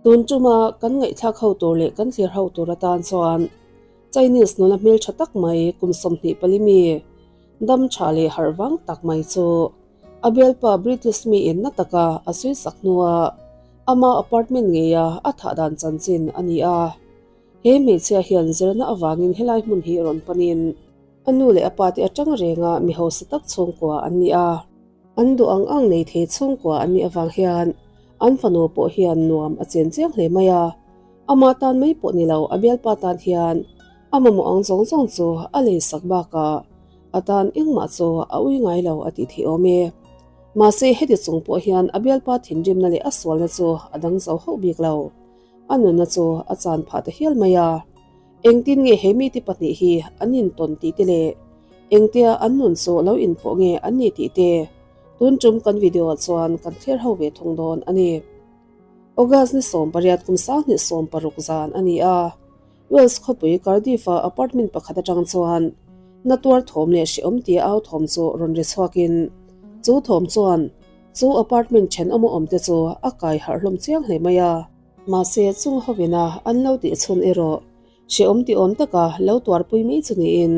Tun tuma kan ngaihthlak ho tur leh kan thlir ho tur atan chuan Chinese nula hmeltha tak mai kum 24 mi dam tha leh harh vang tak mai chu a bialpa British mi in na taka a sawi sak hnua ama apartment ngeia a thah dan chanchin a ni a. He hmeichhia hian zirna avangin helai hmun hi rawn panin a nu leh a pa te atang renga mi hausa tak chhungkua an ni a. An duh ang ang nei thei chhungkua an nih avang hian an fanu pawh hian nuam a chen chiang hle mai a. Amah tan mai pawh ni lo a bialpa tan hian a mamawh ang zawng zawng chu a lei sak bakah a tan engmah chu a ui ngai lo a tih theih awm e. Mahse heti chung pawh hian a bialpa thinrimna leh a sualna chu a dang zo hauh bik lo. A nunna chu a chan phah ta hial mai a. Engtin nge he mite pahnih hi an intawn tih te leh engtia an nun chu lo inpawh nge an ni tih te tun tum kan video ah chuan kan thlir ho ve thung dawn a ni. August ni 18 kum 2016 zan a ni a, Wales khawpui Cardiff-a apartment pakhat atang chuan na tuar thawm leh hrehawm tia au thawm chu rawn ri chhuakin chu thawm chuan chu apartment thenawm a awm te chu a kai harh hlawm chiang hle mai a. Mahse chung hovina an lo tih chhun erawh hrehawm ti awm taka lo tuarpui mai chu niin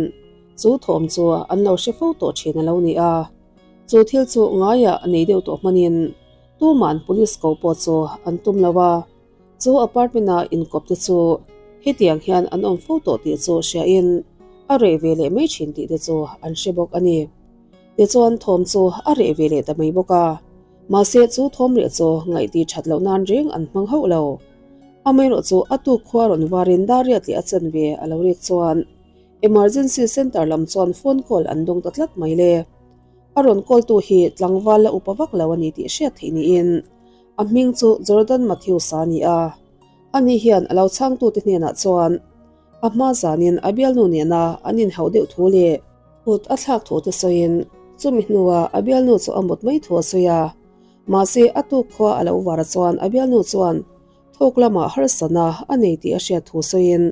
chu thawm chu an lo hre fo tawh thin a lo ni a. Chu thil chu ngaiah nei deuh tawh hmanin tuman police ko pawh chu an tum lo a. Chu apartment-a inkawp te chu hetiang hian an awm fo tawh tih chu hriain a reh ve leh mai thin tih te chu an hre bawk a ni. Tichuan thawm chu a reh ve leh ta mai bawk a. Mahse chu thawm reh chu ngaihti that loh nan reng an hmang hauh lo. Amaherawhchu a tuk khua rawn varin dar riat leh a chanve a lo rek chuan Emergency Centre lam chuan phone call an dawng ta tlat mai le. A rawn call tu hi tlangval la upa vak lo a ni tih hriat theih niin a hming chu Jordan Matthews a ni a. Ani hian a lo chhangtute hnenah chuan a hma zanin a bialnu nena an inhauh deuh thu leh kut a thlak thu te sawiin chumi hnuah a bialnu chu a mut mai thu a sawi a. Mahse a tuk khua a lo var chuan a bialnu chuan thawk lamah harsana a nei tih a hriat thu sawiin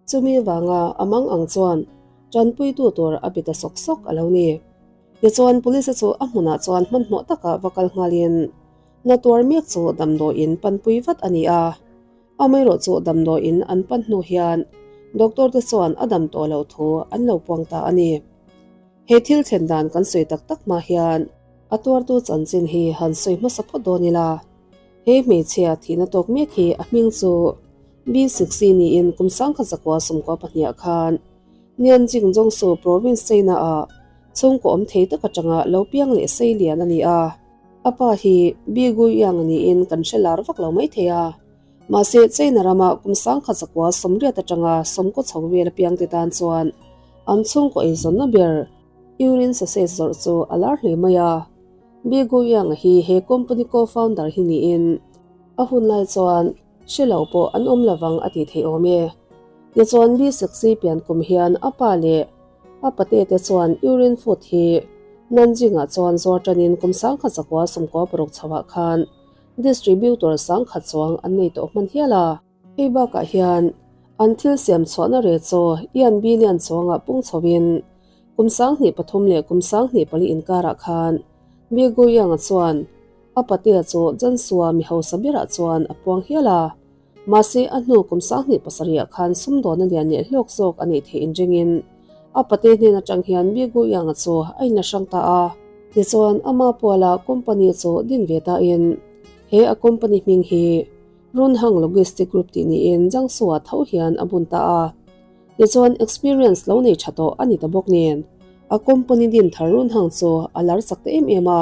chumi vanga a mang ang chuan tanpuitu tur a bi ta sawk sawk a lo ni. Tichuan police chu a hmunah chuan hmanhmawh taka va kal nghalin na tuar mek chu damdawiin panpui vat a ni a. Amaherawhchu damdawiin an pan hnu hian doctor te chuan a dam tawh loh thu an lo puang ta a ni. He thil thlen dan kan sawi tak tak hma hian a tuartu chanchin hi han sawi hmasa phawt dawn ila. He hmeichhia thihna tawk mek hi a hming chu B6 niin kum 1992 khan Nianjing Jiangsu Province China ah chhungkaw awm thei tak atanga lo piang leh sei lian a ni a. A pa hi Bi Guiyang niin kan hre lar vak lo mai thei a. Mahse China rama kum 1980 atanga sawmkaw chho vel apiang te tan chuan an chhungkaw eizawnna ber urine sausage zawrh chu a lar hle mai a. Bi Guiyang hi he company co-founder hi niin a hun lai chuan hre lo pawh an awm lovang a tih theih awm e. Tichuan Bi Sexy pian kum hian a pa leh a pate te chuan urine food hi Nanjing-ah chuan zuar tanin kum 1996 chhoah khan distributor 10,000 chuang an nei tawh hman hial a. Hei bakah hian an thil siam chhuahna re chu yuan billion chuangah pung chhoin kum 2003 leh kum 2004 inkarah khan Bi Guiyang-a chuan a patea chu Jiangsu-a mi hausa berah chuan a puang hial a. Mahse a hnu kum 2007 khan sumdawna lian leh hlawk zawk a neih theih inringin a pate hnen atang hian Bi Guiyang-a chu a inla hrang ta a. Tichuan ama puala company chu din ve tain he a company hming hi Runhang Logistic Group tih niin Jiangsu-ah tho hian a bun ta a. Tichuan experience lo nei tha tawh a ni ta bawk nen a company din thar Runhang chu a lar chak ta em em a.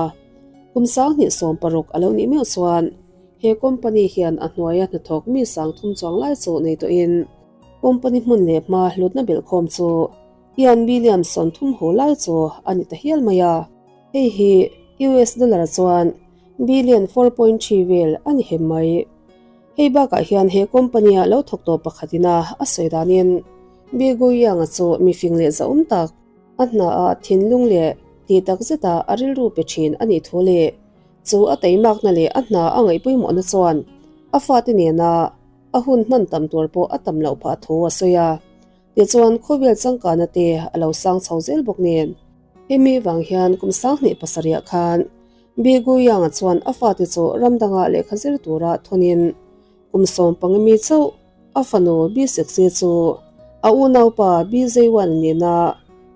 Kum 2016 a lo nih meuh chuan he company hian a hnuaia hnathawk mi 30 chuang lai chu nei tawhin company hmun leh hma hlutna belhkhawm chu yuan billion 30 hu lai chu a ni ta hial mai a. Hei hi US dollar chuan billion 4.3 vel a ni hem mai. Hei bakah hian he company a lo thawk tawh pakhatina a sawi danin Bi Guiyang-a chu mi fing leh zahawm tak a hna a thinlung leh ti tak zeta a rilru pe thin a nih thu leh chu a teimakna leh a hna a ngaih pawimawhna chuan a fate nena a hun hman tam tur pawh a tam loh phah thu a sawi a. Tichuan khawvel changkana te a lo sang chho zel bawk nen. Hemi vang hian kum 2007 khan Bi Guiyang-a chuan a fate chu ramdanga lehkha zir tura thawnin. Kum 15 mi chauh a fanu Bi Sexy chu a unaupa Bi Zeiwan nena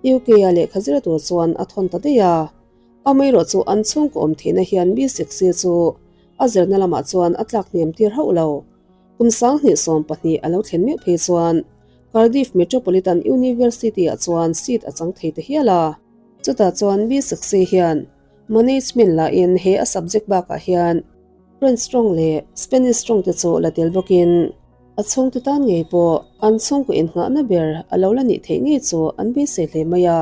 UK-a lehkha zir tur chuan a thawn ta daih a. Amaherawh chu an chhungkaw awm theihna hian Bi Sexy chu a zirna lamah chuan a tlak hniam tir hauh lo. Kum 2020 a lo thlen meuh phei chuan Cardiff Metropolitan University-ah chuan seat a chang thei ta hial a. Chutah chuan Bi Sexy hian Management lahin he a subject bakah hian French tawng leh Spanish tawng te chu la tel bawkin a chhungte tan ngei pawh an chhungkaw innghahna ber a lo la nih theih ngei chu an beisei hle mai a.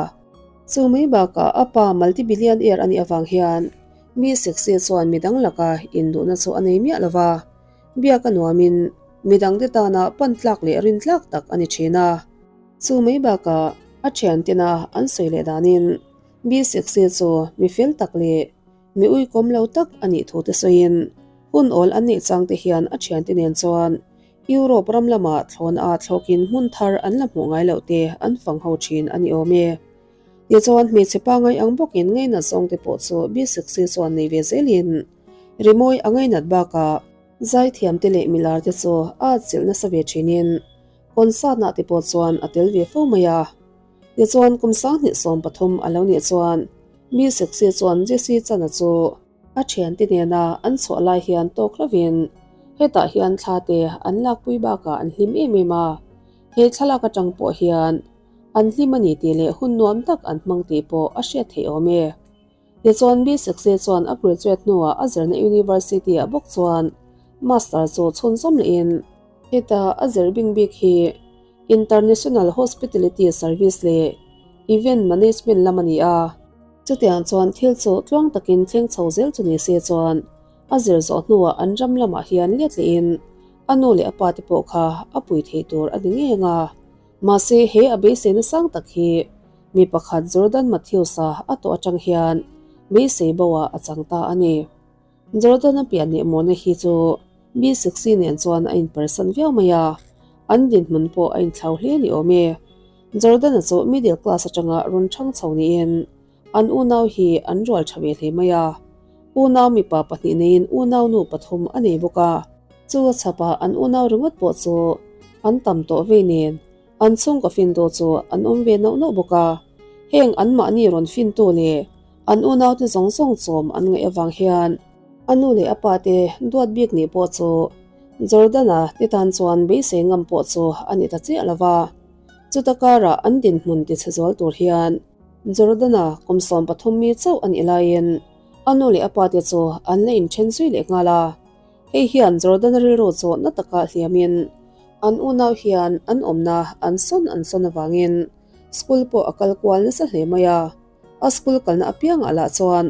Chu mai bakah a pa multi-billionaire a nih avang hian mi sexy chuan midang laka induhna chu a nei miah lo va, biak a nuamin midangte tana pan tlak leh rin tlak tak a ni thin a. Chu mai bakah a thiantena an sawi leh danin Mi sexy chu mi fel tak leh mi uikawm lo tak a nih thu te sawiin hun awl an neih chang te hian a thiante nen chuan Europe ram lamah thlawn a thlawkin hmun thar an la hmuh ngai loh te an fang ho thin a ni awm e. Tichuan hmeichhe pangai ang bawkin ngainat zawng te pawh chu mi sexy chuan nei ve zelin rimawi a ngainat bakah zaithiam te leh milar te chu a atchilh nasa ve thinin concert nah te pawh chuan a tel ve fo mai a. Tichuan kum 2013 a lo nih chuan mi sexy chuan Jesse Chan-a chu a thiante nena an chhuah lai hian tawk hlauhin hetah hian thla te an lakpui bakah an hlim em em a, he thlalak atang pawh hian an hlim a ni tih leh hun nuam tak an hmang tih pawh a hriat theih awm e. Tichuan mi sexy chuan a graduate hnuah a zirna university-ah bawk chuan master chu chhunzawm lehin heta a zir bing bik hi International Hospitality Service leh Event Management lam a ni a. Chutiang chuan thil chu tluang takin thleng chho zel chu ni se chuan a zir zawh hnuah an ram lamah hian let lehin a nu leh a pa te pawh kha a pui thei tur a ni ngei ang a. Mahse he a beiseina sang tak hi mi pakhat Jordan Matthews-a a tawh atang hian beisei boah a chang ta a ni. Jordan-a pian leh mawna hi chu mi sexy nen chuan a inpersan viau mai a, an dinhmun pawh a inthlau hle ni awm e. Jordan-a chu middle class atanga rawn chhang chho niin an unau hi an rual tha ve hle mai a. Unau mipa pahnih neiin unau nu pathum a nei bawk a, chu a chhapah an unau ringawt pawh chu an tam tawh vei nen an chhungkaw fintu chu an awm ve nauh nauh bawk a. Heng anmahni rawn fintu leh An unaute zawng zawng chawm an ngaih avang hian a nu leh a pa te duat bik nih pawh chu Jordan-a te tan chuan beisei ngam pawh chu a ni ta chiah lo va. Chuta karah an dinhmun tichhe zual tur hian Jordan-a kum 13 mi chauh a nih laiin a nu leh a pa te chu an la inthen zui leh nghal a. Hei hian Jordan-a rilru chu na taka hliamin an unau hian an awmna an sawn an sawn avangin school pawh a kal kual nasa hle mai a. A school kalna apiangah lah chuan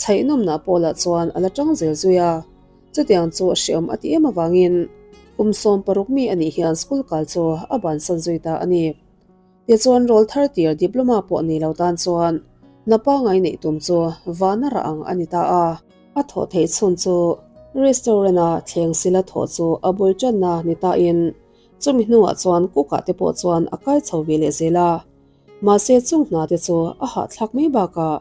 chhaihnawmna pawh lah chuan a la tang zel zui a, chutiang chu hreawm a ti em avangin kum 16 mi a nih hian school kal chu a bansan zui ta a ni. Tichuan rawl thar tir diploma pawh nei lo tan chuan hna pangai neih tum chu vana rah ang a ni ta a. A thawh theih chhun chu restaurant-a thleng sila thawh chu a bul tanna ni tain chumi hnuah chuan cook-ah te pawh chuan a kai chho ve leh zel a. Mahse chung hna te chu a hahthlak mai bakah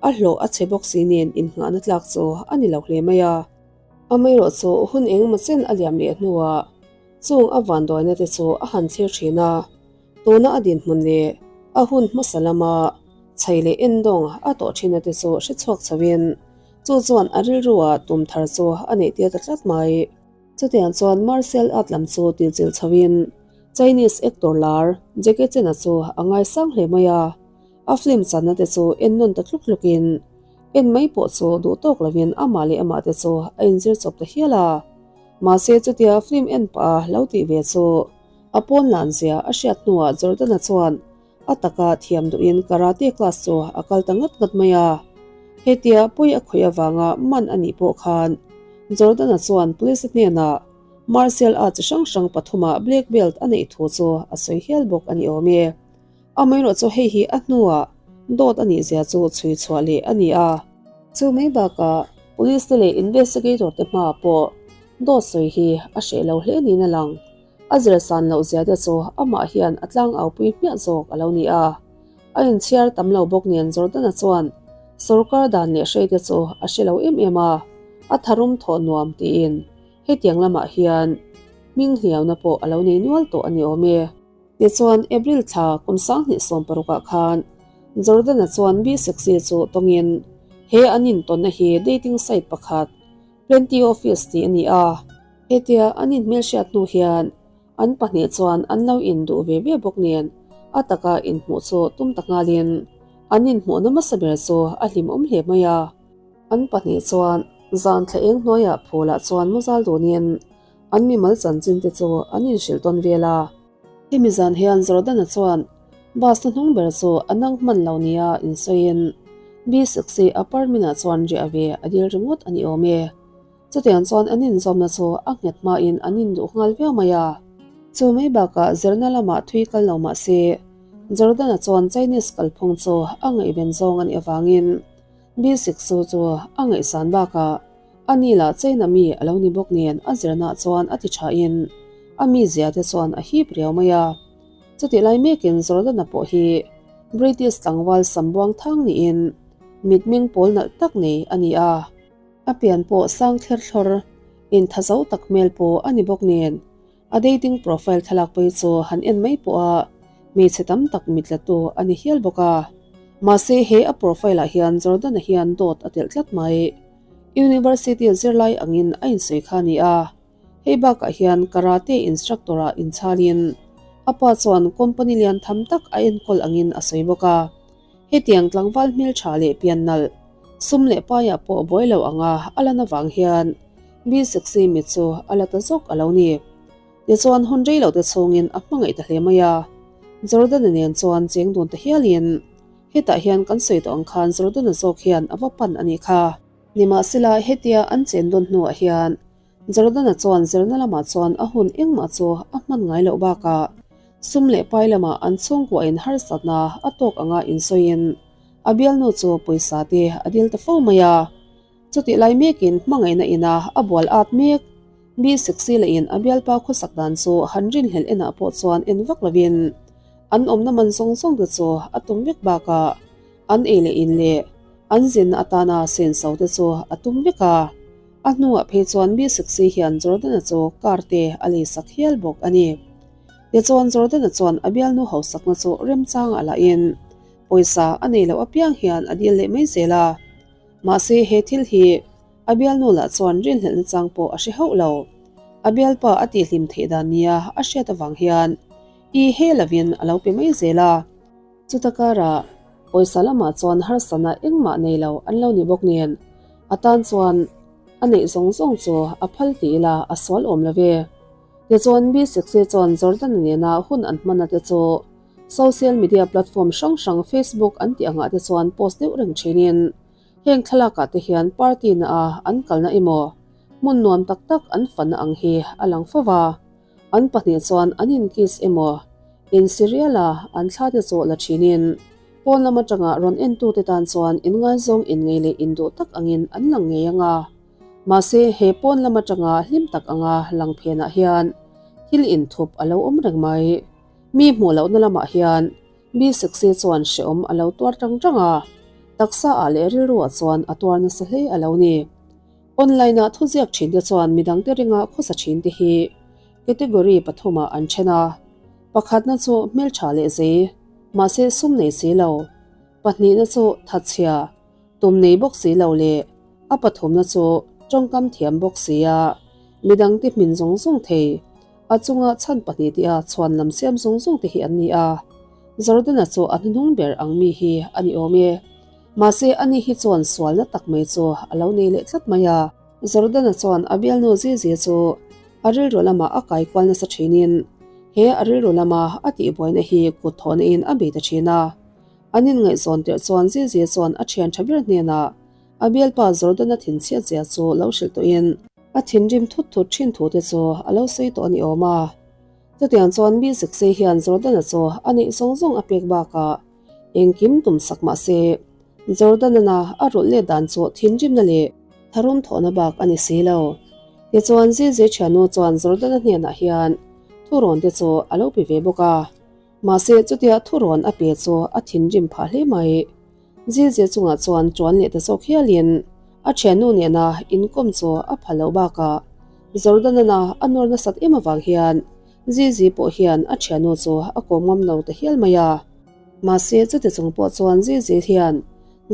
a hlawh a chhe bawk si nen innghahna tlak chu a ni lo hle mai a. Amaherawh chu hun engemaw chen a liam leh hnuah chung a vanduaina te chu a han thlir thin a, tuna a dinhmun leh a hun hmasa lama chhei leh endawng a tawh thinna te chu hre chhuak chhoin chu chuan a rilrua tum thar chu a neih tir ta tlat mai. Chutiang chuan martial art lam chu tilchilh chhoin Chinese actor lar Jackie Chan-a chu a ngaisang hle mai a, a film channa te chu en nawn ta tluk tlukin en mai pawh chu duh tawk lovin amah leh amah te chu a inzir chawp ta hial a. Mahse chutia film en pah a lo tih ve chu a pawn lan zia a hriat hnuah Jordan-a chuan a taka thiam duhin karate class chu a kal ta ngat ngat mai a. Hetia pawi a khawih avanga man a nih pawh khan Jordan-a chuan police hnenah martial arts chi hrang hrang pathumah black belt a neih thu chu a sawi hial bawk a ni awm e. Amaherawh chu hei hi a hnuah dawt a nih zia chu chhui chhuah leh a ni a. Chu mai bakah police te leh investigator te hmaah pawh dawt sawi hi a hreh lo hle niin a lang. A zir san loh zia te chu amah hian a tlang au pui hmiah zawk a lo ni a. A inchhiar tam lo bawk nen Jordan-a chuan sorkar dan leh hrei te chu a hre lo em em a, a tharum thawh nuam tiin. Hetiang lamah hian hming hliauna pawh a lo nei nual tawh a ni awm e. Tichuan, April thla kum 2016 ah khan Jordan-a chuan B-Sexy chu tawngin he an intawnna hi dating site pakhat Plenty Office tih a ni a. Hetia an inhmelhriat hnu hian an pahnih chuan an lo induh ve ve bawk nen a taka inhmuh chu tum ta nghalin an inhmuhna hmasa ber chu a hlimawm hle mai a. An pahnih chuan zan thla eng hnuaiah phulah chuan muzal dunin an mimal chanchin te chu an inhrilh tawn vel a. Hemi zan hian Jordana chuan bus na hnung ber chu a nang hman lo nia insawiin B-sexy apartment-ah chuan riah ve a dil ringawt a ni awm e. Chutiang chuan an inzawmna chu a nghet hmain an induh nghal viau mai a. Chu mai bakah zirna lamah thui kal lo mah se, Jordana chuan Chinese kalphung chu a ngaihven zawng a nih avangin B-sexu chu a ngaihsan bakah A ni lah China mi a lo ni bawk nen a zirna chuan a ti thain a mizia te chuan a hip riau mai a. Chutih lai mekin Jordana pawh hi British tlangval sambuang thang niin mitmeng pawl nalh tak nei a ni a. A pian pawh sang thler thlawr intha zo tak hmel pawh a ni bawk nen a dating profile thlalak pawh hi chu han en mai pawh a hmeichhe tam tak mitlatu a ni hial bawk a. Mahse he a profile ah hian Jordana hian dawt a telh tlat mai. University zirlai angin a insawi kha a ni a, hei bakah hian karate instructor ah inchhalin a pa chuan company lian tham tak a enkawl angin a sawi bawk a. Hetiang tlangval hmeltha leh pian nalh, sum leh paiah pawh buai lo anga a lan avang hian B-sexy mi chu a la ta zawk a lo ni. Tichuan hun rei lote chhungin a hmangaih ta hle mai a, Jordan-a nen chuan cheng dun ta hialin Hetah hian kan sawi tawh ang khan Jordana zawk hian a va pan a nih kha. Nimahsela, hetia an chen dawn hnuah hian Jordana chuan zirna lamah chuan a hun engmah chu a hman ngai loh bakah sum leh pai lamah an chhungkuahin harsatna a tawk anga insawiin a bialnu chu pawisa te a dil ta fo mai a. Chutih lai mekin hmangaihna ina a bual at mek. Mi sexy lehin a bialpa khawsak dan chu han rinhlelh enah pawh chuan en vak lovin an awmna man zawng zawng te chu a tum vek bakah an ei leh in leh an zinna atana senso te chu a tum vek a. A hnuah phei chuan mi sexy hian Jordana chu car te a leisak hial bawk a ni. Tichuan Jordana chuan a bialnu hausakna chu remchangah lahin pawisa a nei loh apiang hian a dil leh mai zel a. Mahse he thil hi a bialnu lah chuan rinhlelhna chang pawh a hre hauh lo. A bialpa a tihhlim theih dan nia a hriat avang hian i he lovin a lo pe mai zel a. Chuta karah pawisa lamah chuan harsatna engmah nei lo an lo ni bawk nen a tan chuan a neih zawng zawng chu a phal ti ila a sual awm lo ve. Tichuan B-sexy chuan Jordan-a nena hun an hmanna te chu Social media platform hrang hrang Facebook an tih angah te chuan post deuh reng thinin heng thlalakah te hian party na a an kalna emaw hmun nuam tak tak an fanna ang hi a lang fo va. An pahnih chuan an in kiss emaw in si rial a an thla te chu la thinin pawn lam atanga rawn en tu te tan chuan in ngaizawng in ngei leh in duh tak angin an lang ngei anga. Mahse he pawn lam atanga hlim tak anga lang phenah hian thil inthup a lo awm reng mai. Mi hmuh lohna lamah hian mi sexy chuan hrehawm a lo tuar tang tang a, taksa ah leh rilruah chuan a tuar nasa hle a lo ni. Online ah thuziak thin te chuan midangte ringa khawsa thin te hi category pathumah an then a, pakhatna chu hmeltha leh zei, mahse sum nei si lo, pahnihna chu thatchhia, tum nei bawk si lo leh a pathumna chu tawngkam thiam bawk si a, midangte hmin zawng zawng thei. A chunga chhan pahnih tia chhuan lam siam zawng zawng te hi an ni a, Jordana chu a hnuhnung ber ang mi hi a ni awm e. Mahse ani hi chuan sualna tak mai chu a lo nei leh tlat mai a. Jordana chuan a bialnu Zizi chu a rilru lama a kai kual nasa thinin he a rilru lama a tihbuaina hi kut thawhna in a bei ta thin a. An inngaihzawn tirh chuan Zizi chuan a thian tha ber hnenah A bialpa Jordana thinchhiat zia chu lo hrilh tawhin a thinrim thut thut thin thu te chu a lo sawi tawh a ni awm a. Chutiang chuan mi Zexi hian Jordana chu a neih zawng zawng a pek bakah engkim tum sak mah se Jordana a rulh let dan chu thinrimna leh tharum thawhna bak a ni si lo. Tichuan Zizi thiannu chuan Jordana hnenah hian thurawn te chu a lo pe ve bawk a. Mahse chutia thurawn a pe chu a thinrim phah hle mai. Zilzia chungah chuan tuan leh ta zawk hialin a thiannu nena inkawm chu a phal loh bakah Jordan-ana a nawr nasat em avang hian Zizi pawh hian a thiannu chu a kawm ngam lo ta hial mai a. Mahse chuti chung pawh chuan Zizi hian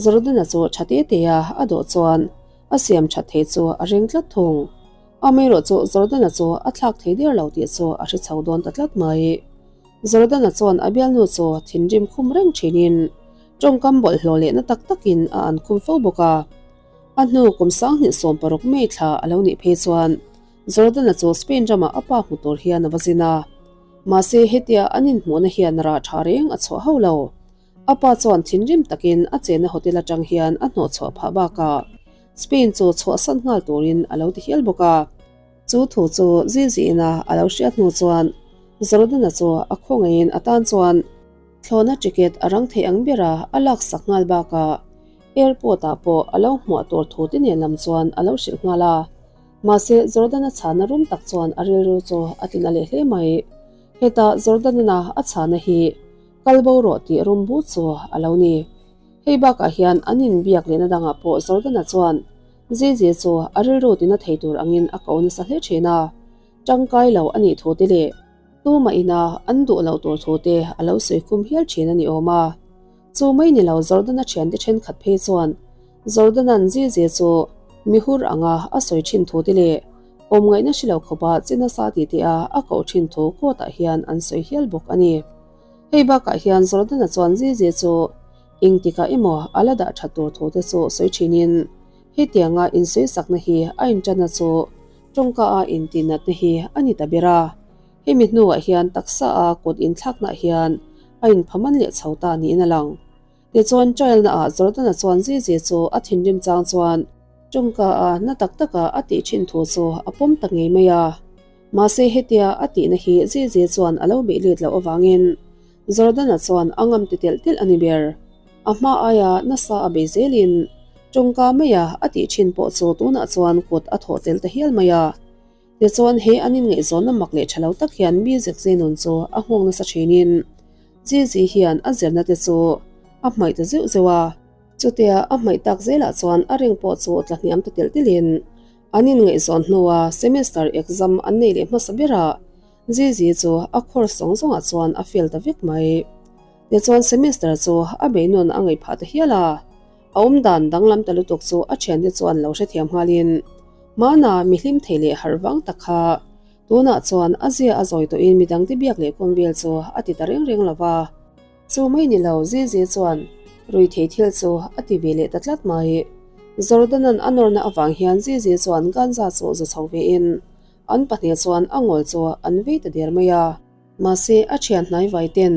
Jordan-a chu tha te te a a dawh chuan a siam that thei chu a ring tlat thung. Amaherawh chu Jordan-a chu a thlak thei der lo tih chu a hre chho dawn ta tlat mai. Jordan-a chuan a bialnu chu thinrim khum reng thinin tawngkam bawlhhlawh leh na tak takin a an khum fo bawk a. A hnu kum 2016 May thla a lo nih phei chuan Jordan-a chu Spain ramah a pa hmu tur hian a va zin a. Mahse hetia an inhmuhna hian rah tha reng a chhuah hauh lo. A pa chuan thinrim takin a chenna hotel atang hian a hnawhchhuah phah bakah Spain chu chhuahsan nghal turin a lo ti hial bawk a. Chu thu chu Ziziina a lo hriat hnu chuan Jordan-a chu a khawngaihin a tan chuan thlawhna ticket a rang thei ang bera a laksak nghal bakah airport-ah pawh a lo hmuah tur thu te nen lam chuan a lo hrilh nghal a. Mahse Jordan-a chhana rum tak chuan a rilru chu a tina leh hle mai. Heta Jordan-a a chhana hi kal bo rawh tih rum but chu a lo ni. Hei bakah hian an inbiak lehna dangah pawh Jordan-a chuan Zizi chu a rilru tina thei tur angin a ko nasa hle thin a, tangkai lo a nih thu te leh tumah ina an duh loh tur thu te a lo sawi khum hial thin a ni awm a. Chu mai ni lo Jordan-a thiante thenkhat phei chuan Jordan-a'n Zizi chu mihur anga a sawi thin thu te leh awm ngaihna hre lo khawpa chi nasa tih te a a koh thin thu court-ah hian an sawi hial bawk a ni. Hei bakah hian Jordan-a chuan Zizi chu Engtikah emaw a la dah that tur thu te chu sawi thinin hetianga insawisakna hi a inṭanna chu tawngka a intihnatna hi a ni ta ber a. Hemi hnuah hian taksa a kut inthlaknaah hian a inphaman leh chho ta niin a lang. Tichuan trial-na ah Jordan-a chuan Zizi chu a thinrim chang chuan tawngka a na tak taka a tih thin thu chu a pawm ta ngei mai a. Mahse hetia a tihna hi Zizi chuan a lo beih let loh avangin Jordan-a chuan a ngam ti telh telh a ni ber. A hma aia nasa a bei zelin tawngka maia a tih thin pawh chu tunah chuan kut a thawh tel ta hial mai a. Tichuan he an inngaihzawnna mak leh tha lo tak hian mi zekze nun chu a nghawng nasa thinin Zizi hian a zirna te chu a hmaih ta zeuh zeuh a. Chutia a hmaih tak zelah chuan a ring pawh chu tla hniam ta telh telhin an inngaihzawn hnua semester exam an nei leh hmasa berah Zizi chu a course zawng zawngah chuan a fail ta vek mai. Tichuan semester chu a beihnawn a ngaih phah ta hial a. A awmdan danglam ta lutuk chu a thiante chuan lo hrethiam nghalin hmana mi hlim thei leh harh vang tak kha tunah chuan a zia a zawi tawhin midangte biak leh kawm vel chu a ti ta reng reng lo va. Chu mai ni lo Zizi chuan ruithei thil chu a ti ve leh ta tlat mai. Jordan-a'n a nawrna avang hian Zizi chuan ganja chu zu chho vein An pahnih chuan a ngawl chu an vei ta der mai a. Mahse, a thian hnai vai ten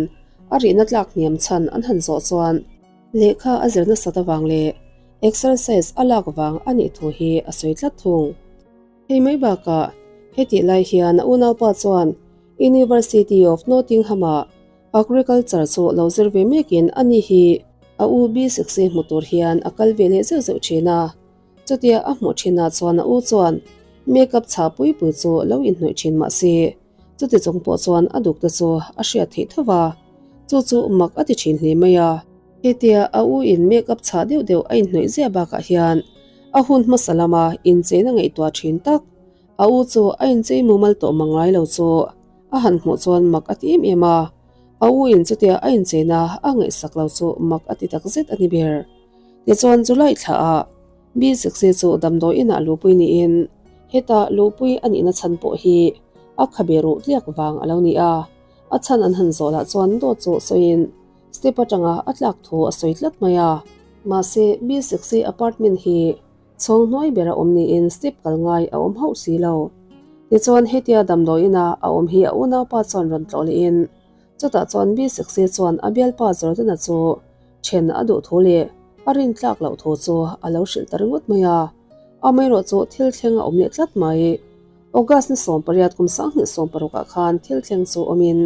a rihna tlak hniam chhan an han zawh chuan lehkha a zir nasat avang leh exercise a lak vang a nih thu hi a sawi tlat thung. Hei mai bakah hetih lai hian a unaupa chuan University of Nottingham-ah Agriculture chu lo zir ve mekin ani hi a u B-six-i hmu tur hian a kal ve leh zeuh zeuh thin a. Chutia a hmuh thinah chuan a u chuan makeup chhah pui pui chu lo inhnawih thin mah se, chuti chung pawh chuan a duk te chu a hriat theih tho va, chu chu mak a ti thin hle mai a. Hetia a u in makeup chhah deuh deuh a inhnawih ziah bakah hian a hun hmasa lama incheina ngaihtuah thin tak a u chu a inchei mumal tawh mang ngai lo chu a han hmuh chuan mak a ti em em a, a u in chutia a incheina a ngaihsak lo chu mak a ti takzet a ni ber. Tichuan July thlaah B-sixi chu damdawi inah luhpui niin heta luhpui a nihna chhan pawh hi a khabe ruh tliak vang a lo ni a, a chhan an han zawh lah chuan dawt chu sawiin step atanga a tlak thu a sawi tlat mai a. Mahse B-sixi apartment hi chhawng hnuai bera awm niin step kal ngai a awm hauh si lo. Tichuan hetia damdawi inah a awm hi a unaupa chuan rawn tlawh lehin chutah chuan B-sixi chuan a bialpa Jordan-a chu Then a duh thu leh a rin tlak loh thu chu a lo hrilh ta ringawt mai a, amaherawh chu thil thleng a awm leh tlat mai. August ni 18 kum 2016 ah khan thil thleng chu awmin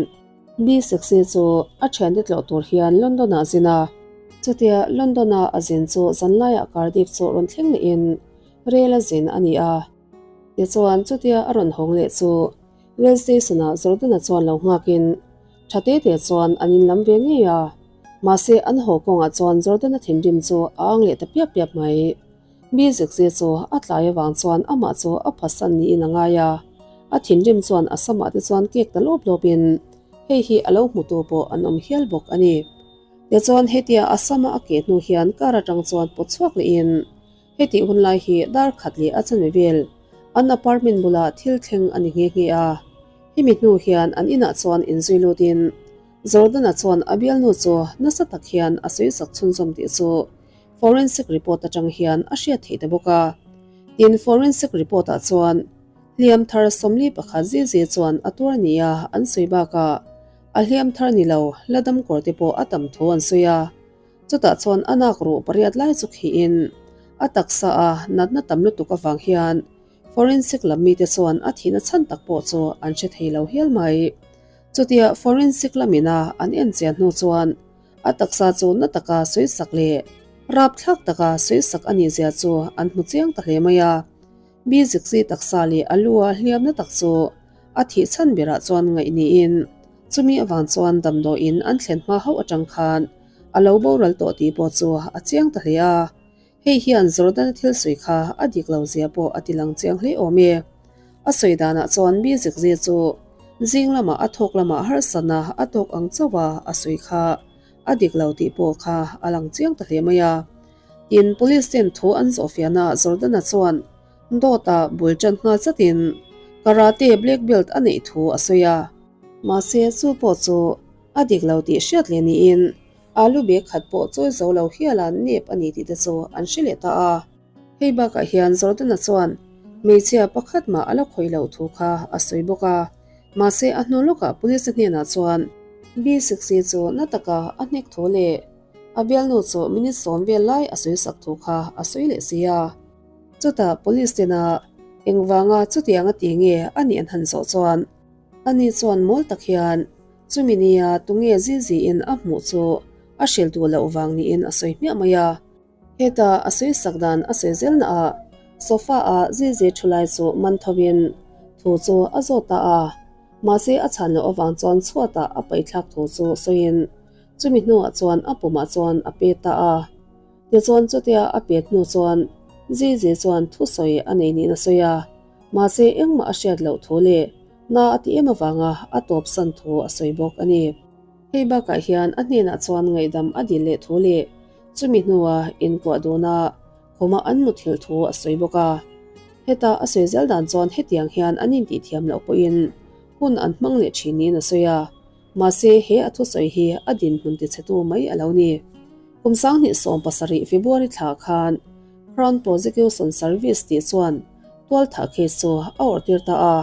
B Sexy chu a thiante tlawh tur hian London ah a zin a, chutia London a a zin chu zanlaiah Cardiff chu rawn thleng lehin rel a zin a ni a. Tichuan chutia a rawn hawng leh chu rail station ah Jordan-a chuan lo nghakin Tha te te chuan an inlam ve ngei a, mahse an haw kawngah chuan Jordan-a thinrim chu a ang leh ta piap piap mai. Mi zikzi chu a tlai avang chuan amah chu a phatsan niin a ngai a, a thinrim chuan a samah te chuan kek ta lawp lawpin hei hi a lo hmutu pawh an awm hial bawk a ni. Tichuan hetia a sama a keh hnu hian car atang chuan pawt chhuak lehin hetih hun lai hi dar khat leh a chanve vel an apartment bulah thil thleng a ni nghe nghe a. Hemi hnu hian an inah chuan inzui lutin Jordan-a chuan a bialnu chu nasa tak hian a sawi sak chhunzawm tih chu forensic report atang hian a hriat theih ta bawk a. Tin, forensic report ah chuan hliam thar 41 zizia chuan a tuar nia an sawi bakah a hliam thar ni lo la dam kawr te pawh a tam thu an sawi a. Chutah chuan a nak ruh pariat lai chu khihin a taksa a natna tam lutuk avang hian forensic lam mite chuan a thihna chhan tak pawh chu an hre thei lo hial mai. Chutia forensic lamina an en chian hnu chuan a taksa chu na taka sawi sak leh rapthlak taka sawi sak a nih zia chu an hmu chiang ta hle mai a. Mi zikzi taksa leh a lu a hliamna tak chu a thih chhan berah chuan ngaih niin chumi avang chuan damdawiin an thlen hma hauh atang khan a lo boral tawh tih pawh chu a chiang ta hle a. Hei hian Jordan-a thil sawi kha a dik lo zia pawh a ti lang chiang hle awm e. A sawi danah chuan mi zikzi chu zing lamah a thawk lamah harsatna a tawk ang chauh a, a sawi kha a dik lo tih pawh kha a lang chiang ta hle mai a. Tin, police ten thu an zawh fiahnaah Jordan-a chuan dawta bul tan nghal chatin karate black belt a neih thu a sawi a. Mahse, chu pawh chu a dik lo tih hriat leh niin Alu bag khat pawh chawi zo lo hiala nep a ni tih te chu an hre leh ta a. Hei bakah hian Jordan-a chuan hmeichhia pakhat mah a la khawih loh thu kha a sawi bawk a. Mahse a hnu lawkah police hnenah chuan B6 chu na taka a hnek thu leh a bialnu chu minute sawm vel lai a sawi sak thu kha a sawi leh si a. Chutah police tena engvanga chutiang a ti nge a nih an han zawh chuan ani chuan mawl tak hian Chumi nia tunge ziziin a hmuh chu a hrilh duh loh vang niin a sawi hmiah mai a. Heta a sawi sak dan a sawi zelna ah sofa ah zizi thu lai chu man tho in thu chu a zawt ta a. Mahse a chhan loh avang chuan chhuatah a paih thlak thu chu sawiin chumi hnuah chuan a pumah chuan a pet ta a. Tichuan chutia a pet hnu chuan zizi chuan thusawi a nei niin a sawi a. Mahse engmah a hriat loh thu leh Na a ti em avanga a tawp san thu a sawi bawk a ni. Hei bakah hian a hnenah chuan ngaihdam a dil leh thu leh chumi hnua inkuah duna khawma an muthilh thu a sawi bawk a. Heta a sawi zel dan chuan hetiang hian an intihthiam loh pawhin hun an hmang leh thin niin a sawi a. Mahse he a thusawi hi a dinhmun tichhetu mai a lo ni. Kum 2017 February thla khan Crown Prosecution Service tih chuan tualthah case chu a awrhtir ta a.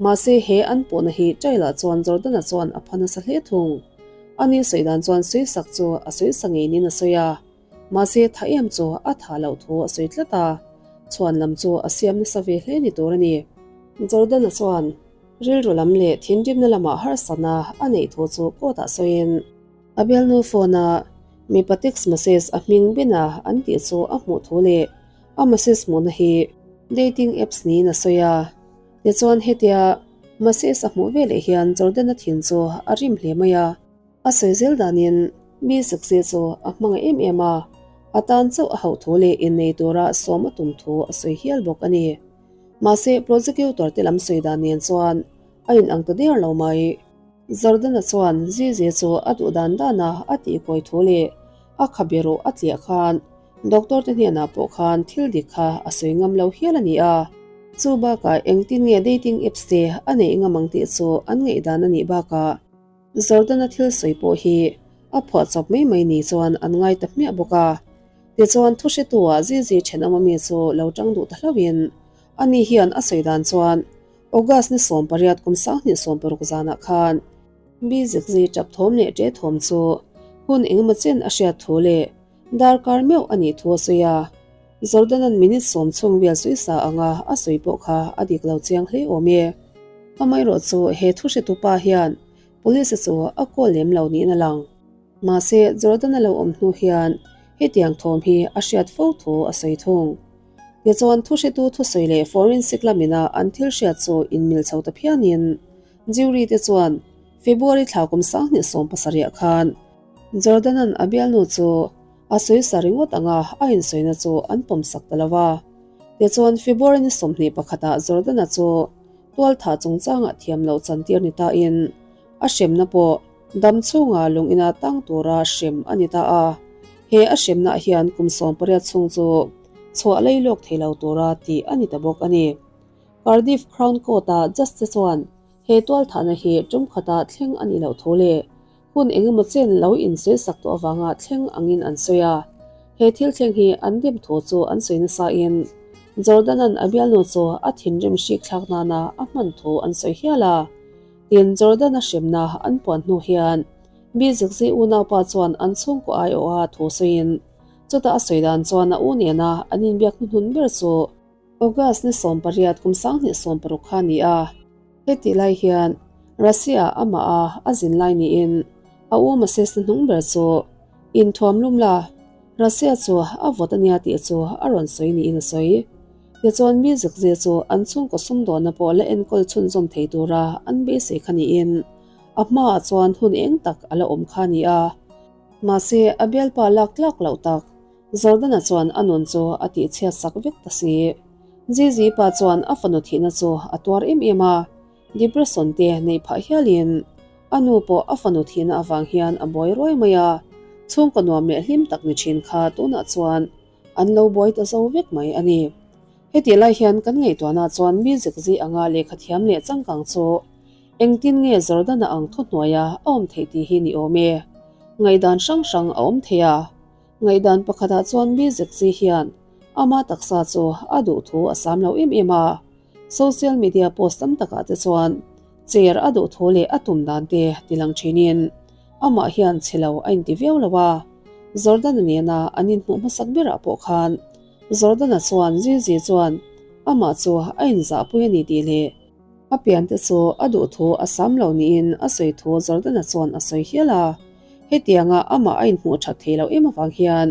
Mahse he an pawhna hi trial-ah chuan Jordan-a chuan a pha nasa hle thung. Ani sawi dan chuan sawisak chu a sawisa ngei niin a sawi a. Mahse tha em chu a tha loh thu a sawi tlat a, chhuan lam chu a siam nasa ve hle ni tur a ni. Jordan-a chuan rilru lam leh thinrimna lamah harsatna a neih thu chu court-ah sawiin, a bialnu phone-a mipa text message a hming bena an tih chu a hmuh thu leh a message hmuhna hi dating apps niin a sawi a. Tichuan hetia message a hmuh veleh hian Jordan-a thin chu a rim hle mai a. A sawi zel danin mi zikzi chu a hmangaih em em a, a tan chauh a hauh thu leh innei tura sawm a tum thu a sawi hial bawk a ni. Mahse prosecutor te lam sawi dan nen chuan a inang ta der lo mai. Jordan-a chuan Zizi chu a duh dan dana a tihkawi thu leh a khabe ruh a tliah khan doctor te hnenah pawh khan thil dik kha a sawi ngam lo hial a ni a. Chu bakah engtin nge dating apps te a neih ngam ang tih chu an ngaihdan a nih bakah Jordan-a thil sawi pawh hi a phuahchawp mai mai ni chuan an ngai ta hmiah bawk a. Tichuan thuhretu-ah Zizi thenawm ami chu lo tang duh ta hlauhin ani hian a sawi dan chuan August ni 18 kum 2016 zanah khan mi zikzi tap thawm leh ṭe thawm chu hun engemaw chen a hriat thu leh darkar meuh a nih thu a sawi a. Jordan-a'n minute sawm chhung vel sawi sa anga a sawi pawh kha a dik lo chiang hle awm e. Amaherawh chu he thuhretu pa hian police chu a call lem lo niin a lang. Mahse Jordan-a lo awm hnu hian hetiang thawm hi a hriat fo thu a sawi thung. Tichuan thuhretu thusawi leh forensic lamina an thil hriat chu inmil chho ta phianin jury te chuan February thla kum 2017 khan Jordan-a'n a bialnu chu. A sawisa ringawt anga a insawina chu an pawmsak ta lo va. Tichuan, February ni 21 ah Jordan-a chu tualthah chungchangah thiam loh chantir ni tain a hremna pawh dam chhunga lung ina tang tura hrem a ni ta a. He a hremnaah hian kum 18 chhung chu chhuah lei lawk thei lo tura tih a ni ta bawk a ni. Cardiff Crown Court-a judge te chuan he tualthahna hi tum khata thleng a nih loh thu leh hun engemaw chen lo insawisak tawh avanga thleng angin an sawi a. He thil thleng hi an dem thu chu an sawi nasain Jordan-a'n a bialnu chu a thinrim hrik thlak nana a hman thu an sawi hial a. Tin, Jordan-a hremna an puan hnu hian mi zikzi unaupa chuan an chhungkaw aiawha thu sawiin chutah a sawi dan chuan a u nena an inbiak hnuhnun ber chu August ni 18 kum 2016 kha a ni a. Hetih lai hian Russia amah a a zin lai niin a u Moses na hnung ber chu inthuam lum la, Russia chu a vawt a nia tih chu a rawn sawi niin a sawi. Tichuan mi zikzir chu an chhungkaw sumdawnna pawh la enkawl chhunzawm thei tura an beisei kha niin a hmaah chuan hun eng tak a la awm kha a ni a. Mahse a bialpa lak tlak loh tak Jordan-a chuan a nun chu a tihchhiat sak vek ta si. Zizi pa chuan a fanu thihna chu a tuar em em a, depression te neih phah hialin a nu pawh a fanu thihna avang hian a buai ruai mai a, chhungkaw nuam leh hlim tak ni thin kha tunah chuan an lo buai ta zo vek mai a ni. Hetih lai hian kan ngaihtuahna chuan mi zikzi anga lehkha thiam leh changkang chu engtin nge Jordan-a ang thuhnuaia a awm theih tih hi ni awm e. Ngaihdan hrang hrang a awm thei a. Ngaihdan pakhatah chuan mi zikzi hian ama taksa chu a duh thu a sam lo em em a. Social media post tam takah te chuan cher a duh thu leh a tum dan te tilang thinin amah hian chhe lo a inti viau lo a. Jordan-a nena an inhmuh hmasak berah pawh khan Jordan-a chuan Zizi chuan amah chu a inzahpui a ni tih leh a piante chu a duh thu a sam lo niin a sawi thu Jordan-a chuan a sawi hial a. Hetianga amah a inhmuh that thei loh em avang hian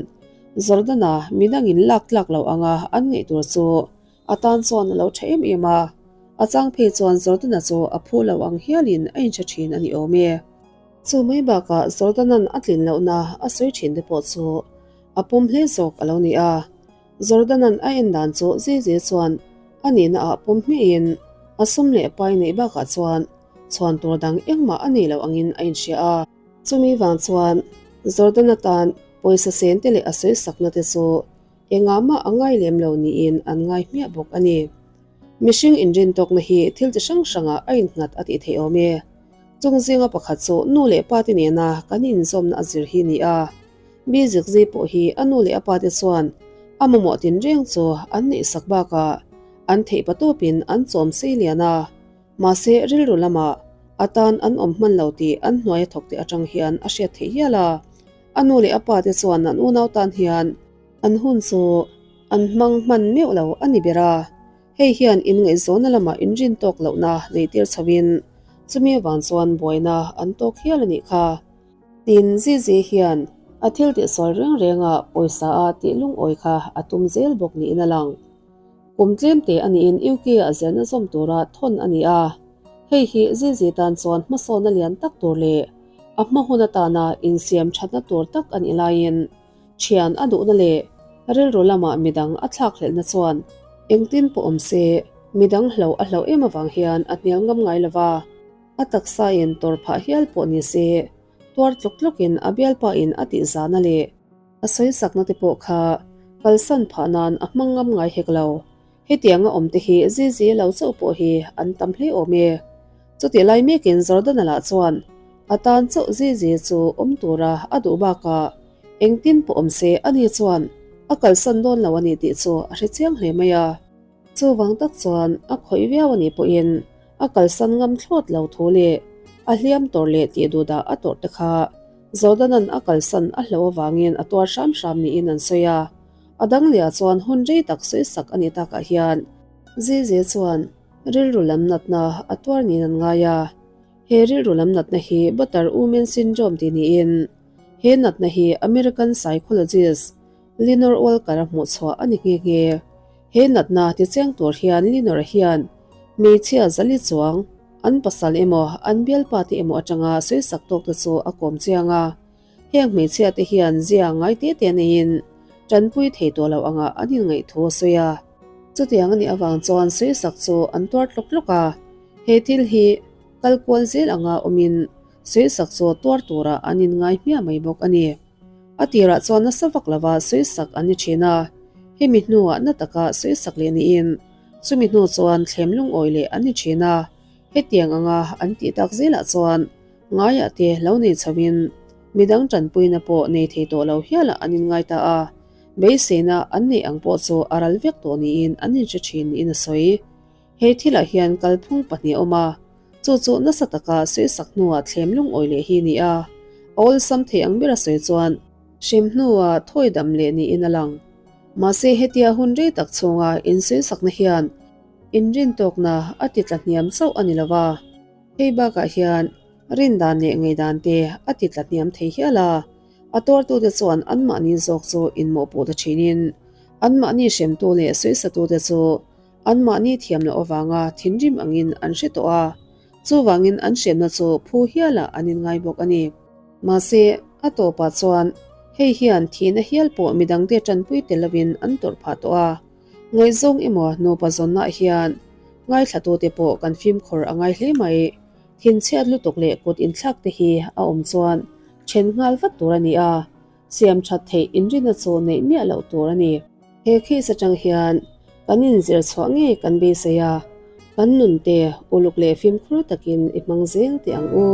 Jordan-a midangin lak tlak lo anga an ngaih tur chu a tan chuan a lo tha em em a. A chang phei chuan Jordan-a chu a phu lo ang hialin a inhre thin a ni awm e. Chu mai bakah Jordan-a'n a tlin lohna a sawi thin te pawh chu a pawm hle zawk a lo ni a. Jordan-a'n a en dan chu Zizi chuan a nihna ah pawm hmiahin a sum leh pai neih bakah chuan chhuan tur dang engmah a nei lo angin a inhria a. Chumi vang chuan Jordan-a tan pawisa sen te leh a sawisakna te chu engah mah a ngai lem lo niin an ngai hmiah bawk a ni. Mihring inrintawkna hi thil chi hrang hrangah a innghat a tih theih awm e. Chung zinga pakhat chu nu leh pa te nena kan inzawmna a zir hi ni a. Mi zikzi pawh hi a nu leh a pa te chuan a mamawh tinreng chu an neihsak bakah an theih patawpin an chawm sei lian a. Mahse rilru lamah a tan an awm hman lo tih an hnuaia thawkte atang hian a hriat theih hial a. A nu leh a pa te chuan an unau tan hian an hun chu an hmang hman meuh lo a ni ber a. Hei hian inngaihzawnna lamah inrin tawk lohna neihtir chhoin chumi avang chuan buaina an tawk hial a nih kha. Tin, Zizi hian a thil tihsual reng renga pawisa a tih lungawi kha a tum zel bawk niin a lang. Kum tlemte a niin UK ah zirna zawm tura thawn a ni a. Hei hi Zizi tan chuan hmasawna lian tak tur leh a hma hun atana insiam thatna tur tak a nih laiin thian a duhna leh rilru lamah midang a thlakhlelhna chuan engtin pawh awm se midang hloh a hloh em avang hian a hnial ngam ngai lo va. A taksain tawr phah hial pawh ni se tuar tluk tlukin a bialpain a tihzahna leh A sawisakna te pawh kha kalsan phah nan a hmang ngam ngai hek lo. Hetianga awm te hi Zizi lo chauh pawh hi an tam hle awm e. Chutih lai mekin Jordana lah chuan a tan chauh Zizi chu awm tura a duh bakah engtin pawh awm se ani chuan a kalsan dawn lo a ni tih chu a hre chiang hle mai a. Chuvang tak chuan a khawih viau a nih pawhin a kalsan ngam thlawt lo thu leh a hliam tawrh leh tih duhdah a tawrh te kha Jordan-a'n a kalsan a hloh avangin a tuar hram hram niin an sawi a. A dang lehah chuan hun rei tak sawisak a nih takah hian Zizi chuan rilru lam natna a tuar niin an ngai a. He rilru lam natna hi Butter Woman Syndrome tih niin he natna hi American psychologist Lenore Walker-a hmuhchhuah a ni nghe nghe. He natna tichiang tur hian Lenore hian hmeichhia zali chuang an pasal emaw an bialpa te emaw atanga sawisak tawk te chu a kawm chiang a. Heng hmeichhia te hian zia ngai te te neiin tanpui thei tawh lo angah an inngaih thu a sawi a. Chutiang a nih avang chuan sawisak chu an tuar tlawk tlawk a, he thil hi kal kual zel anga awmin sawisak chu tuar turah an inngai hmiah mai bawk a ni. A tirah chuan nasa vak lova sawisak an ni thin a, hemi hnuah na taka sawisak leh niin chumi hnu chuan thlem lungawi leh an ni thin a, hetiang anga an tih tak zelah chuan ngaiah te lo nei chhoin midang tanpuina pawh nei thei tawh lo hialah an inngai ta a, beiseina an neih ang pawh chu a ral vek tawh niin an inhre thin niin a sawi. He thilah hian kalphung pahnih a awm a, chu chu nasa taka sawisak hnuah thlem lungawi leh hi ni a, a awlsam thei ang bera sawi chuan hrem hnua thawi dam leh niin a lang. Mahse hetia hun rei tak chhunga insawisakna hian inrintawkna a ti tla hniam chauh a ni lo va, hei bakah hian rindan leh ngeidan te a ti tla hniam thei hial a, a tuartute chuan anmahni zawk chu inmawhpuh ta thinin anmahni hremtu leh sawisatute chu Anmahni thiam loh avanga thinrim angin an hre tawh a, chuvangin an hremna chu phu hialah an inngai bawk a ni. Mahse, a tawpah chuan hei hian thihna hial pawh midangte tanpui tel lovin an tawrh phah tawh a. Ngaihzawng emaw nupa zawnnaah hian ngaithlatute pawh kan fimkhawr a ngai hle mai. Thinchhiat lutuk leh kut inthlak te hi a awm chuan then nghal vat tur a ni a, Siam that theih inrina chu neih miah loh tur a ni. He case atang hian kan inzir chhuah ngei kan beisei a, kan nunte uluk leh fimkhur takin i hmang zel teh ang u.